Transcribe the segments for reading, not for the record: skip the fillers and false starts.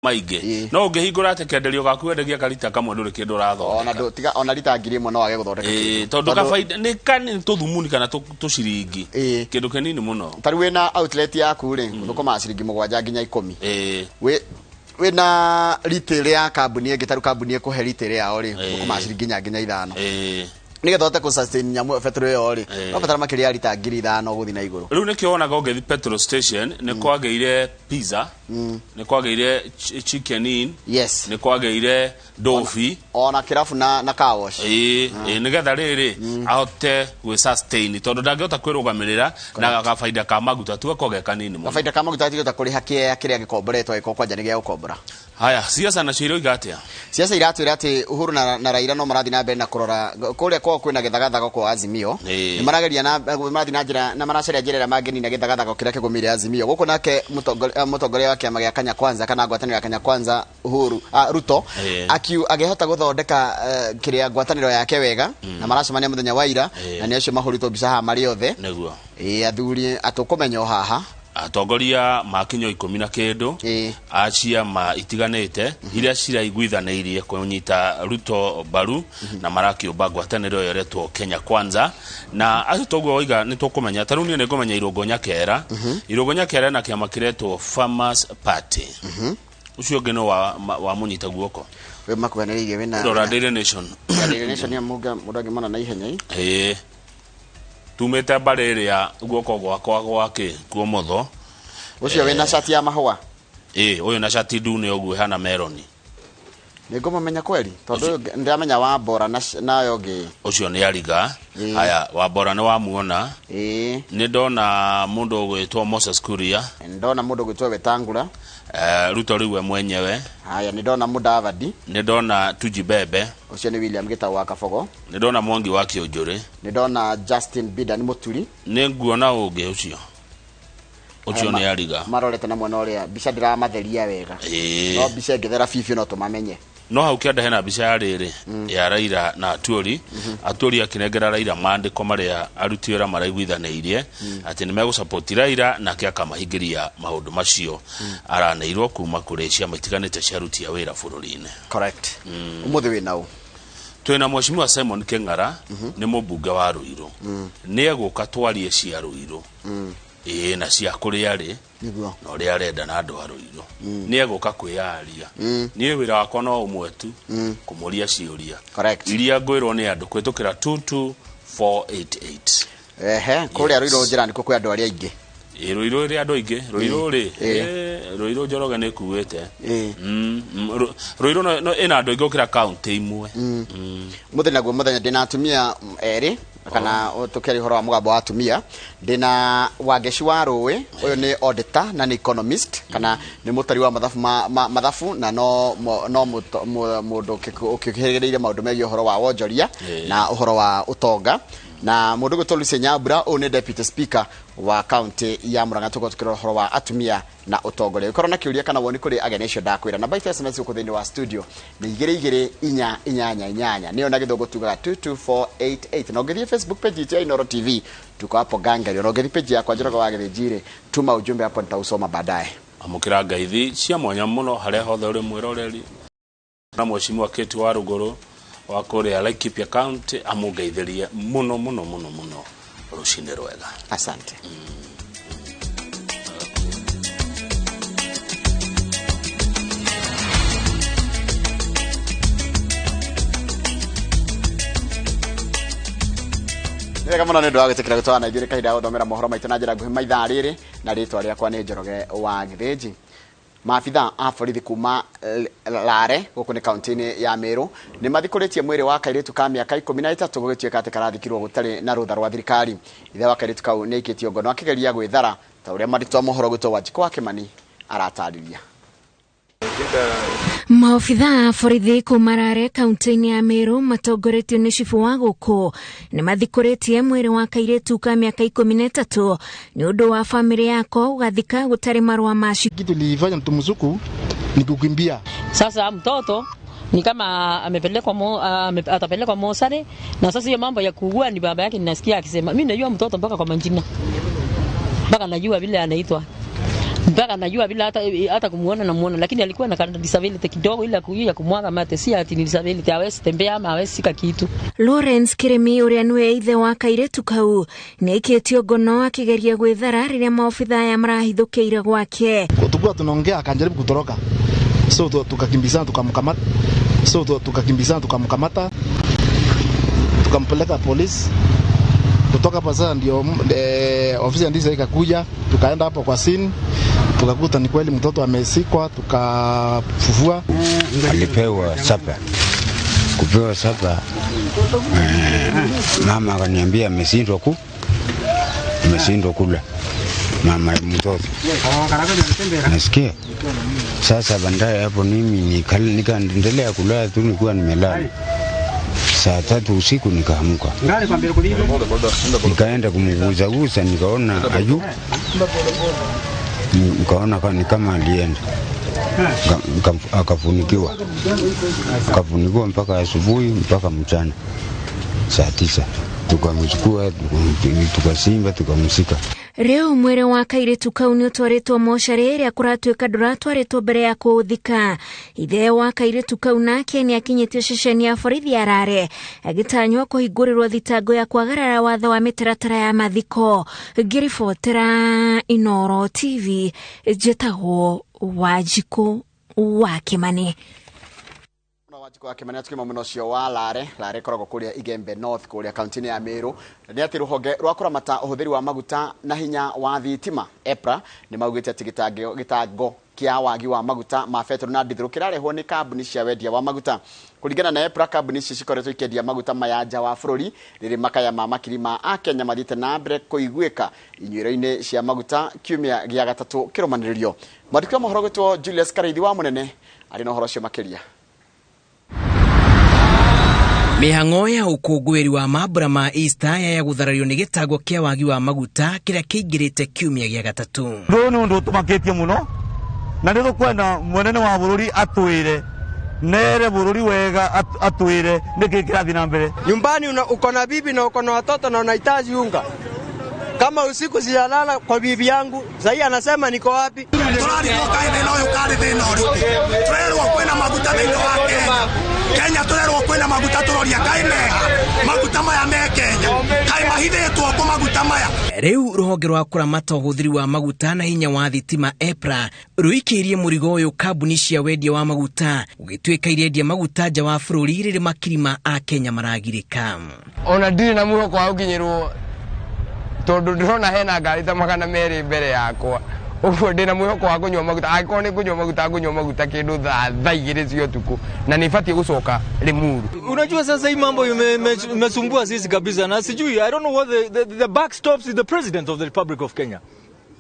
Maingĩ no ũngĩhingũra atĩ kĩenderio gaku wendagia karita kamwe ndũrĩ kĩndũ ũrathondeka. Ona tiga ona rita 1000 no wage gũthondeka kĩndũ. Tondũ kabaida nĩ kani tũthumuni kana tũciringi kĩndũ kĩnini mũno. Ta rĩu wĩna outlet yaku rĩ, ũthũkũmaga ciringi 7 nginya 10. Wĩna retail ya kambuni ĩngĩ, ta rĩu kambuni ĩkũhe retail yao rĩ, ũthũkũmaga ciringi 4 nginya 5. Nĩgetha ũhote kũ sustain nyamũ petrol ĩyo rĩ, no batara makĩria ya rita 5000 gũthiĩ na igũrũ. Rĩu nĩkĩo wonaga ũngĩthiĩ petrol station nĩ kwagĩire pizza, nĩ kwagĩire chicken inn, nĩ kwagĩire ndobi, ona kĩrabu na car wash. Nĩgetha rĩrĩ ahote gwĩ sustain tondũ ndangĩhota kwĩrũgamĩrĩra na gabaida ka maguta tu akorwo ge kanini mũno. Gabaida ka maguta atingĩhota kũrĩha kĩea kĩrĩa gĩkomboretwo angĩkorwo kwanja nĩ gĩa gũkombora. Haya, siasa nacio iroiga atĩa? Siasa iratwĩra atĩ Uhuru na Raila no marathiĩ na mbere na kũrora kũrĩa kwao kwĩna gĩthagathago kwa Azimio. Nĩ marageria na marathiĩ na njĩra na maracaria njĩra ĩrĩa mangĩnina gĩthagathago kĩrĩa kĩgũmĩire Azimio. Gũkũ nake mũtongoria wa kĩama gĩa Kenya Kwanza kana ngwatanĩro ya Kenya Kwanza Uhuru, Ruto agĩhota gũthondeka kĩrĩa ngwatanĩro yake wega na maracemania mũthenya wa ira na nĩ acio mahũrĩtwo mbica haha marĩ othe. Nĩguo. Athuri atũkũmenya o haha. Atongoria makinyo 10 na kĩndũ a ciama itiganĩte iria ciraiguithanĩirie kũnyita Ruto mbaru na marakĩũmba ngwatanĩro ĩyo ĩretwo Kenya Kwanza. Na acio toguo waiga nĩ tũkũmenya, ta rĩu niĩ nĩ ngũmenya Irũngũ Nyakera. Irũngũ Nyakera na kĩama kĩretwo Farmers Party. Ũcio ũngĩ no wa mũnyita guoko. Wĩ makuhanĩrĩirie wĩna Rora Daily Nation. Daily Nation ya mũndũ angĩmona na ihenya. Tumĩte mbarĩ ĩrĩa guoko gwakwa gwake kuomotho. Ũcio wĩna shati ya mahũa. Ũyũ na shati ndune ũguo ĩhana meroni. Nĩ ngũmũmenya kweli tondũ ndĩramenya wa Bora nayo ũngĩ. Ũcio nĩ Ariga. Haya, wa Bora nĩ wamuona. Nĩ ndona mũndũ ũgwĩtwo Moses Kuria. Nĩ ndona mũndũ ũgwĩtwo Wetangula. Ruto rĩu we mwenyewe. Haya, nĩ ndona Mudavadi. Nĩ ndona Tujibebe. Ũcio nĩ William Gitau wa Kabogo. Nĩ ndona Mwangi wa Kĩũnjũrĩ. Nĩ ndona Justin Bidan Muturi. Nĩ nguona ũngĩ ũcio. Ũcio nĩ Ariga. Marorete na mwena ũrĩa mbica ndĩramatheria wega. No mbica ĩngĩthera bibiũ no tũmamenye. No hau kĩanda hena mbica ya rĩrĩ ya Raila na Atwoli. Atwoli akĩnengera Raila maandĩko marĩa aruti wĩra maraiguithanĩirie atĩ nĩ megũsupport Raila nake akamahingĩria maũndũ macio araneirwo kuma kũrĩ ciama itiganĩte cia aruti a wĩra bũrũri-inĩ. Correct. Ũmũthĩ wĩna ũ? Twĩna Mheshimiwa Simon Kĩng'ara nĩ mũmbunge wa Ruiru. Nĩ egũka twarie cia Ruiru. Na cia kũrĩa rĩ. Nĩguo. Na ũrĩa arenda na andũ a Ruiru. Nĩ egũka kwĩyaria. Niĩ wĩra wakwa no ũmwe tu, kũmũria ciũria. Correct. Iria ngwĩrwo nĩ andũ kũhĩtũkĩra 22488. Kũrĩa Ruiru njĩra nĩkuo kwĩ andũ arĩa aingĩ. Ruiru ĩrĩ andũ aingĩ. Ruiru rĩ, Ruiru Njoroge nĩ ĩkuĩte. Ruiru no ĩna andũ aingĩ gũkĩra kaũntĩ imwe. Mũthenya naguo mũthenya ndĩna atumia erĩ kana tũkĩaria ũhoro wa mũgambo wa atumia. Ndĩna Wangeci wa Rũĩ, ũyũ nĩ auditor na nĩ economist kana nĩ mũtari wa mathabu mathabu na no mũndũ ũkĩhĩrĩire maũndũ megiĩ ũhoro wa wonjoria na ũhoro wa ũtonga. Na mũndũ ũgwĩtwo Lucy Nyambura, ũyũ nĩ deputy speaker wa county ya Murang'a, tũkorwo tũkĩrora ũhoro wa atumia na ũtongoria. Ũkorwo na kĩũria kana woni kũrĩ ageni acio ndakwĩra. Namba itũ ya SMS gũkũ thĩinĩ wa studio nĩ igĩrĩ igĩrĩ inya inyanya inyanya. Nĩyo na gĩthũngũ tugaga 22488. Na ũngĩthiĩ Facebook page itũ ya Inooro TV tuko hapo gangari. Na ũngĩthiĩ page yakwa Njoroge wa Gĩthĩnji rĩ, tuma ujumbe hapo nitausoma baadaye. Amũkĩra ngeithi cia mwanya mũno harĩa hothe ũrĩ mwĩroreri. Na Mheshimiwa Kate wa Ruguru wa kũrĩa Laikipia County amũngeithĩrie mũno mũno mũno mũno rũcinĩ rwega. Asante. Wega mũno nĩ ũndũ wa gwĩtĩkĩra gũtwarana na ithuĩ kahinda ga gũthomera mohoro maitũ na njĩra nguhĩ maithaa rĩrĩ, na rĩtwa rĩakwa nĩ Njoroge wa Gĩthĩnji. Maabitha a borithi kuma Lare gũkũ nĩ kaunti-inĩ ya Meru nĩ mathikũrĩtie mwĩrĩ wa kairĩtu ka mĩaka 13 gũgĩtuĩka atĩ karathikirwo gũtarĩ na rũtha rwa thirikari. Ithe wa kairĩtu kau nĩ aikĩtio ngono akĩgeria gwĩthara ta ũrĩa mwandĩki wa mohoro gwĩtwo Wanjikũ wa Kĩmani aratarĩria. Maobitha a borithi kuma Rare kaunti-inĩ ya Meru matongoretio nĩ cibũ wa gũkũ nĩ mathikũrĩtie mwĩrĩ wa kairĩtu ka mĩaka 13 nĩ ũndũ wa bamĩrĩ yako gũgathika gũtarĩ marũa ma Kitu nilifanya mtu mzuku ni kukimbia. Sasa mtoto ni kama amepelekwa atapelekwa mosare, na sasa hiyo mambo ya kuugua ni baba yake ninasikia akisema mimi najua mtoto mpaka kwa majina. Mpaka najua vile anaitwa. Mpaka najua bila hata kumuona na muona, lakini alikuwa na disability kidogo ile ya kumwaga mate, si ati ni disability hawezi tembea ama hawezi shika kitu. Lawrence Kirimi uria niwe ithe wa kairitu kau ni aikĩtio ngono akigeria gwĩthara rĩrĩa maobitha aya marahithũkĩire gwake. Tulikuwa tunaongea akajaribu kutoroka, so tukakimbizana tukamkamata, so tukakimbizana tukamkamata tukampeleka polisi. Kutoka hapa sasa ndio ofisi ya ndizi ikakuja, tukaenda hapo kwa scene tukakuta ni kweli mtoto amesikwa, tukafufua. Alipewa sapa, kupewa sapa mama akaniambia ameshindwa kula mama mtoto, nasikia. Sasa baadaye hapo mimi nikaendelea kulala tu, nilikuwa nimelala. Saa 3 usiku nikaamka, nikaenda kumguzaguza, nikaona ayu, nikaona ni kama alienda, akafunikiwa mpaka asubuhi mpaka mchana saa 9 tukamchukua, tukasimba, tukamsika. Rĩu mwĩrĩ wa kairĩtu kau nĩ ũtwarĩtwo mocarĩ ĩrĩa kũratuĩka ndũratwarĩtwo mbere ya kũũthika. Ithe wa kairĩtu kau nake nĩ akinyĩtio ceceni ya borithi ya Rare agĩtanywo kũhingũrĩrwo thitango ya kwagarara watho wa mĩtaratara ya mathiko. Ngĩribotera Inoro TV, njĩtagwo Wanjikũ wa Kĩmani. Wanjikũ wa Kĩmani tukima muno cio wa Lare. Lare koragwo kuria Igembe North kuria kaunti-inĩ ya Meru. Nĩ atĩ rũhonge rwa kũramata ũhũthĩri wa maguta na hinya wa thitima EPRA nĩ maugĩte atĩ gĩtango kĩa wagi wa maguta ma betũrũ na ndithũrũ kĩrarehwo nĩ kambuni cia wendia wa maguta. Kũringana na EPRA, kambuni ici cikoretwo ikĩendia maguta maya nja wa bũrũri rĩrĩ makaya ma makiri ma Akenya mathiĩte na mbere kũiguĩka inyuĩro-inĩ cia maguta kiumia gĩa gatatũ kĩrũmanĩrĩrio. Mwandĩki wa mohoro gwĩtwo Julius Karaithi wa Mũnene arĩ na ũhoro ũcio makĩria. Mĩhang'o ya ũkũngũĩri wa mambura ma Easter ya gũtharario nĩ gĩtango kĩa wagi wa maguta kĩrĩa kĩingĩrĩte kiumia gĩa gatatũ. Ũyũ nĩ ũndũ ũtũmakĩtie mũno na nĩ tũkwenda mũnene wa bũrũri atwĩre nere bũrũri wega atwĩre nĩkĩ kĩrathiĩ na mbere. Nyumbani uko na bibi na uko na watoto na unahitaji unga. Kama usiku sijalala kwa bibi yangu, sasa anasema niko wapi? Kenya turerwo kwina maguta turoria kai meha maguta maya me Kenya kai mahithitwo ku maguta maya. Riu ruhonge rwa kũramata ũhũthĩri wa maguta na hinya wa thitima EPRA rũikĩirie mũrigo ũyũ kambuni cia wendia wa maguta ũgĩtuĩka irendia maguta nja wa bũrũri rĩrĩ makiri ma Akenya maragirĩka. Ona ndirĩ na mwĩhoko wa gũkinyĩrwo tondũ ndĩrona hena ngari ta 200 mbere yakwa, ũguo ndĩna mwĩhoko wa kũnyua maguta. Angĩkorwo nĩ kũnyua maguta ngũnyua maguta kĩndũ thaa 2:00 cia ũtukũ na nĩbatiĩ gũcoka Limuru. Unajua sasa hii mambo imesumbua sisi kabisa na sijui, I don't know what the back stops with the president of the Republic of Kenya.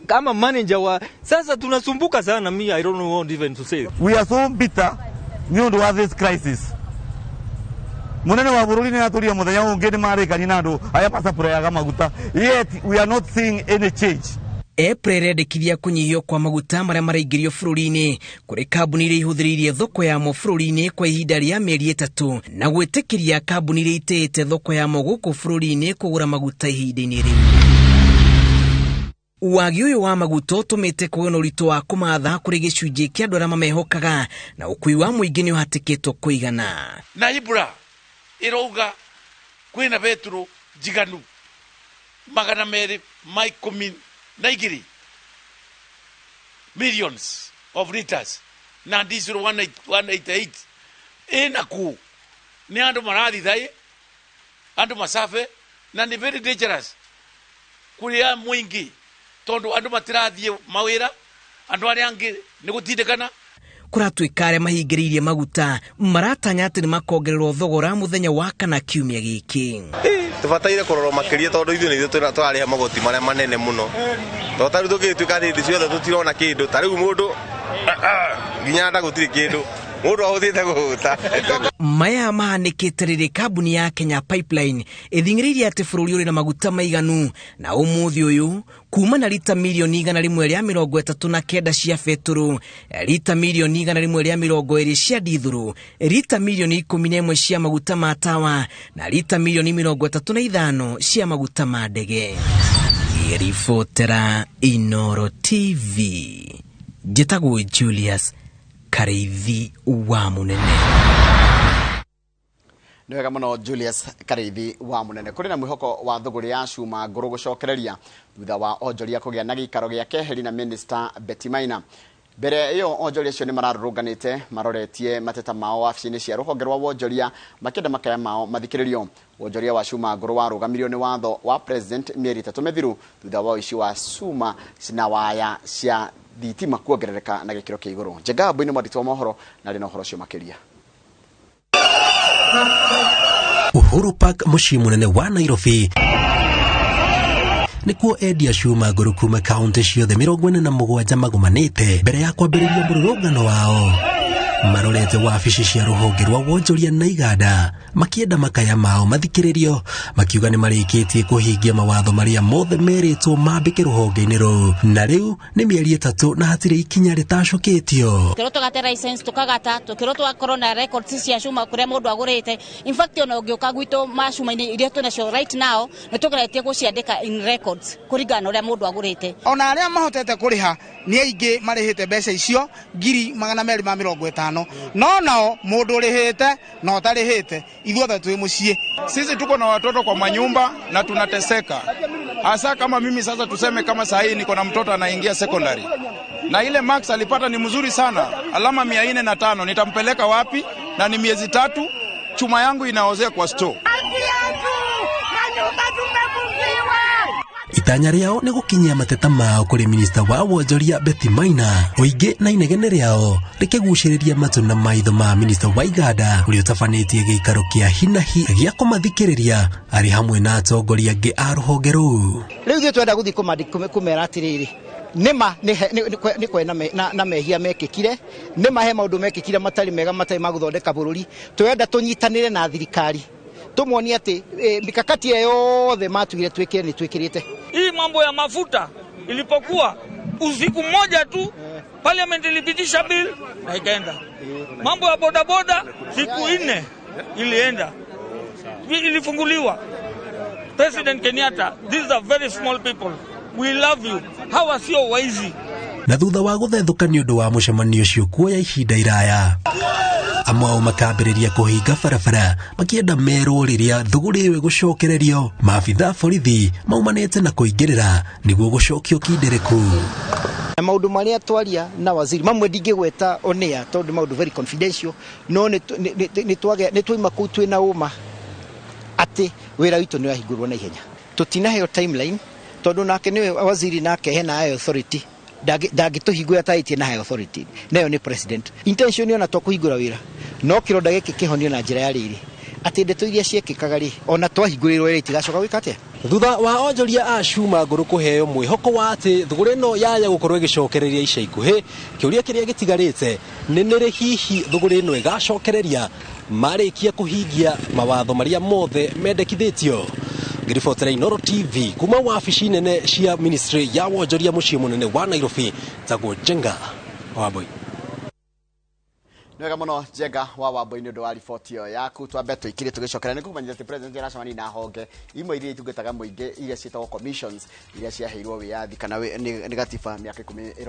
Kama manager wa sasa tunasumbuka sana, me I don't know what even to say. We are so bitter nĩ ũndũ wa this crisis. Munene wa bũrũri nĩ atũria mũthenya ũngĩ nĩ marĩkani na andũ arĩa macapũrayaga maguta, yet we are not seeing any change. EPRA ĩrendekithia kũnyihio kwa maguta marĩa maraingĩrio bũrũri-inĩ kũrĩ kambuni iria ihũthĩrĩirie thoko yamo bũrũri-inĩ kwa ihinda rĩa mĩeri 3 na gwĩtĩkĩria kambuni iria itĩĩte thoko yamo gũkũ bũrũri-inĩ kũgũra maguta ihinda-inĩ rĩu. Wagi ũyũ wa maguta ũtũmĩte kũgĩe na ũritũ wa kũmatha kũrĩ gĩcunjĩ kĩa andũ arĩa mamehokaga na ũkui wa mũingĩ nĩ ũhatĩkĩtwo kũigana. Na Ibra ĩrauga kwĩna betũrũ njiganu 212 millions of liters na diesel 188 ina ku ni andu marathi thai andu masafe na ni very dangerous kuria mwingi tondu andu matirathie mawira andu aria angi ni gutindikana. Kũratuĩka arĩa mahingĩrĩirie maguta maratanya atĩ nĩ makongererwo thogora mũthenya wa kana kiumia gĩkĩ. Tũbataire kũrorwo makĩria tondũ ithuĩ nĩ ithuĩ tũrarĩha magoti marĩa manene mũno. Tondũ ta rĩu tũngĩtuĩka hĩndĩ ciothe tũtirona kĩndũ, ta rĩu mũndũ nginya nda gũtirĩ kĩndũ, mũndũ ahũthĩte kũhũta. Maya mahanĩkĩte rĩrĩ kambuni ya Kenya Pipeline ĩthing'ĩrĩirie atĩ bũrũri ũrĩ na maguta maiganu na ũmũthĩ ũyũ kuma na rita milioni 139 cia betũrũ, rita milioni 120 cia ndithũrũ, rita milioni 11 cia maguta ma tawa na rita milioni 35 cia maguta ma ndege. Ngĩribotera Inoro TV, njĩtagwo Julius Kareithi wa Munene. Nĩ wega mũno Julius Kareithi wa Munene. Kũrĩ na mwĩhoko wa thũgũrĩ ya cuma ngũrũ gũcokereria thutha wa onjoria kũgĩa na gĩikaro gĩa keheri na Minister Betty Maina. Mbere ĩyo onjoria acio nĩ mararũrũnganĩte maroretie mateta mao wabici-inĩ cia rũhonge rwa wonjoria makĩenda makaya mao mathikĩrĩrio. Wonjoria wa cuma ngũrũ warũgamirio nĩ watho wa president mĩeri 3 mĩthiru thutha wa ũici wa cuma na waya cia thitima kuongerereka na gĩkĩro kĩa igũrũ. Njenga Mbui nĩ mwandĩki wa mohoro na arĩ na ũhoro ũcio makĩria. Uhuru Park mũciĩ mũnene wa Nairobi nĩkuo endia cuma ngũrũ kuma kaunti ciothe 47 magomanĩte mbere ya kwambĩrĩria mũrũrũngano wao. Marorete wabici cia rũhonge rwa wonjoria na iganda makĩenda makaya mao mathikĩrĩrio, makiuga nĩ marĩkĩtie kũhingia mawatho marĩa mothe merĩtwo mambĩke rũhonge-inĩ rũu, na rĩu nĩ mĩeri 3 na hatirĩ ikinya rĩtacũkĩtio. Tukĩrwo tũgate license tukagata, tukĩrwo tũgakorwo na records cia cuma kũrĩa mũndũ agũrĩte. In fact ona ũngĩũka gwitũ macuma-inĩ iria twĩnacio right now nĩ tũgeretie gũciandĩka in records kũringana na ũrĩa mũndũ agũrĩte. Ona arĩa mahotete kũrĩha nĩ aingĩ marĩhĩte mbeca icio 250,000, no nao mũndũ ũrĩhĩte na ũtarĩhĩte ithuothe twĩ mũciĩ. Sisi tuko na watoto kwa manyumba na tunateseka. Hasa kama mimi sasa, tuseme kama saa hii niko na mtoto anaingia secondary na ile marks alipata ni mzuri sana, alama 405, nitampeleka wapi? Na ni miezi 3, chuma yangu inaozea kwa store. Itanya rĩao nĩ gũkinyia mateta mao kũrĩ minista wa wonjoria Betty Maina. Ũingĩ na inegene rĩao rĩkĩgucĩrĩria matũ na maitho ma minista wa iganda ũrĩa ũtabanĩtie gĩikaro kĩa hinahi gĩa kũmathikĩrĩria arĩ hamwe na atongoria angĩ a rũhonge rũu. Rĩu ithuĩ twenda gũthiĩ kũmera atĩrĩrĩ, nĩma nĩ kwena na mehia mekĩkire, nĩma he maũndũ mekĩkire matarĩ mega, matarĩ ma gũthondeka bũrũri. Twenda tũnyitanĩre na thirikari tumuonie ati mikakati yothe matugire twikire ni twikirite. Hii mambo ya mafuta ilipokuwa usiku mmoja tu parliament ilipitisha bill na ikaenda. Mambo ya bodaboda siku 4 ilienda, ilifunguliwa. President Kenyatta, these are very small people, we love you. Hawa sio waizi. Na thutha wa gũthethũka nĩ ũndũ wa mũcemanio ũcio kuoya ihinda iraya, amwe ao makambĩrĩria kũhinga barabara makĩenda merwo rĩrĩa thũgũrĩ ĩyo ĩgũcokererio. Maabitha borithi maumanĩte na kũingĩrĩra nĩguo gũcokio kindereku. Na maũndũ marĩa twaria na waziri mamwe ndingĩgweta on air tondũ maũndũ very confidential, no nĩ twaima kũu twĩna ũma atĩ wĩra witũ nĩ wahingũrwo na ihenya. Tũtinaheo timeline tondũ nake nĩwe waziri nake hena high authority, ndangĩtũhingũra taĩtie na high authority, nayo nĩ president. Intention ona to kũhingũra wĩra, no kĩronda gĩkĩ kĩhonio na njĩra ya rĩrĩ atĩ ndeto iria ciekĩkaga rĩ, ona twahingũrĩrwo rĩ, itigacoka gwĩka atĩa. Thutha wa onjoria a cuma ngũrũ kũheo mwĩhoko wa atĩ thũgũrĩ ĩno yaya gũkorwo ĩgĩcokereria ica ikuhĩ, kĩũria kĩrĩa gĩtigarĩte nĩ nĩrĩ hihi thũgũrĩ ĩno ĩgacokereria marĩkia kũhingia mawatho marĩa mothe mendekithĩtio. Ngĩribotera Inoro TV kuma wabici nene cia ministry ya wonjoria mũciĩ mũnene wa Nairobi, tagwo Njenga wa Mbui. Nĩ wega mũno Njenga wa Wambui nĩ ũndũ wa riboti ĩyo yaku. Twambe tũikire tũgĩcokera nĩ kũmenyithia atĩ president aracemania na honge imwe iria itungataga mũingĩ iria ciĩtagwo commissions iria ciaheirwo wĩyathi kana nĩ gatiba mĩaka 10.